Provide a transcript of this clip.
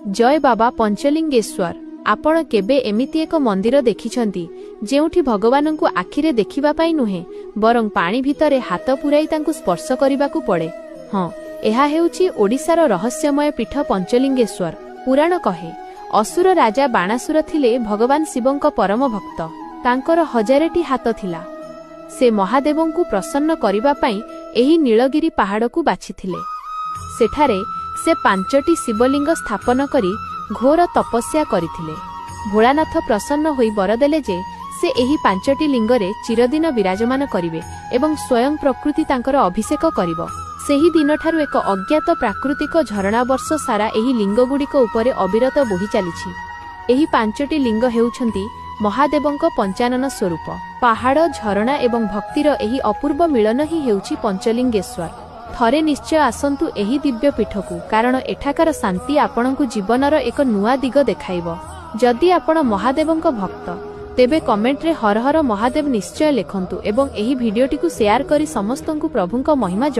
ଜୟ ବାବା ପଞ୍ଚଲିଙ୍ଗେଶ୍ୱର। ଆପଣ କେବେ ଏମିତି ଏକ ମନ୍ଦିର ଦେଖିଛନ୍ତି, ଯେଉଁଠି ଭଗବାନଙ୍କୁ ଆଖିରେ ଦେଖିବା ପାଇଁ ନୁହେଁ, ବରଂ ପାଣି ଭିତରେ ହାତ ପୁରାଇ ତାଙ୍କୁ ସ୍ପର୍ଶ କରିବାକୁ ପଡ଼େ? ହଁ, ଏହା ହେଉଛି ଓଡ଼ିଶାର ରହସ୍ୟମୟ ପୀଠ ପଞ୍ଚଲିଙ୍ଗେଶ୍ୱର। ପୁରାଣ କହେ, ଅସୁର ରାଜା ବାଣାସୁର ଥିଲେ ଭଗବାନ ଶିବଙ୍କ ପରମ ଭକ୍ତ। ତାଙ୍କର ହଜାରେଟି ହାତ ଥିଲା। ସେ ମହାଦେବଙ୍କୁ ପ୍ରସନ୍ନ କରିବା ପାଇଁ ଏହି ନୀଳଗିରି ପାହାଡ଼କୁ ବାଛିଥିଲେ। ସେଠାରେ ସେ ପାଞ୍ଚଟି ଶିବଲିଙ୍ଗ ସ୍ଥାପନ କରି ଘୋର ତପସ୍ୟା କରିଥିଲେ। ଭୋଳାନାଥ ପ୍ରସନ୍ନ ହୋଇ ବର ଦେଲେ ଯେ ସେ ଏହି ପାଞ୍ଚଟି ଲିଙ୍ଗରେ ଚିରଦିନ ବିରାଜମାନ କରିବେ ଏବଂ ସ୍ୱୟଂ ପ୍ରକୃତି ତାଙ୍କର ଅଭିଷେକ କରିବ। ସେହି ଦିନଠାରୁ ଏକ ଅଜ୍ଞାତ ପ୍ରାକୃତିକ ଝରଣା ବର୍ଷ ସାରା ଏହି ଲିଙ୍ଗଗୁଡ଼ିକ ଉପରେ ଅବିରତ ବୋହି ଚାଲିଛି। ଏହି ପାଞ୍ଚଟି ଲିଙ୍ଗ ହେଉଛନ୍ତି ମହାଦେବଙ୍କ ପଞ୍ଚାନନ ସ୍ୱରୂପ। ପାହାଡ଼, ଝରଣା ଏବଂ ଭକ୍ତିର ଏହି ଅପୂର୍ବ ମିଳନ ହିଁ ହେଉଛି ପଞ୍ଚଲିଙ୍ଗେଶ୍ୱର। ଥରେ ନିଶ୍ଚୟ ଆସନ୍ତୁ ଏହି ଦିବ୍ୟ ପୀଠକୁ, କାରଣ ଏଠାକାର ଶାନ୍ତି ଆପଣଙ୍କୁ ଜୀବନର ଏକ ନୂଆ ଦିଗ ଦେଖାଇବ। ଯଦି ଆପଣ ମହାଦେବଙ୍କ ଭକ୍ତ, ତେବେ କମେଣ୍ଟରେ ହର ହର ମହାଦେବ ନିଶ୍ଚୟ ଲେଖନ୍ତୁ ଏବଂ ଏହି ଭିଡିଓଟିକୁ ସେୟାର କରି ସମସ୍ତଙ୍କୁ ପ୍ରଭୁଙ୍କ ମହିମା ଜଣାନ୍ତୁ।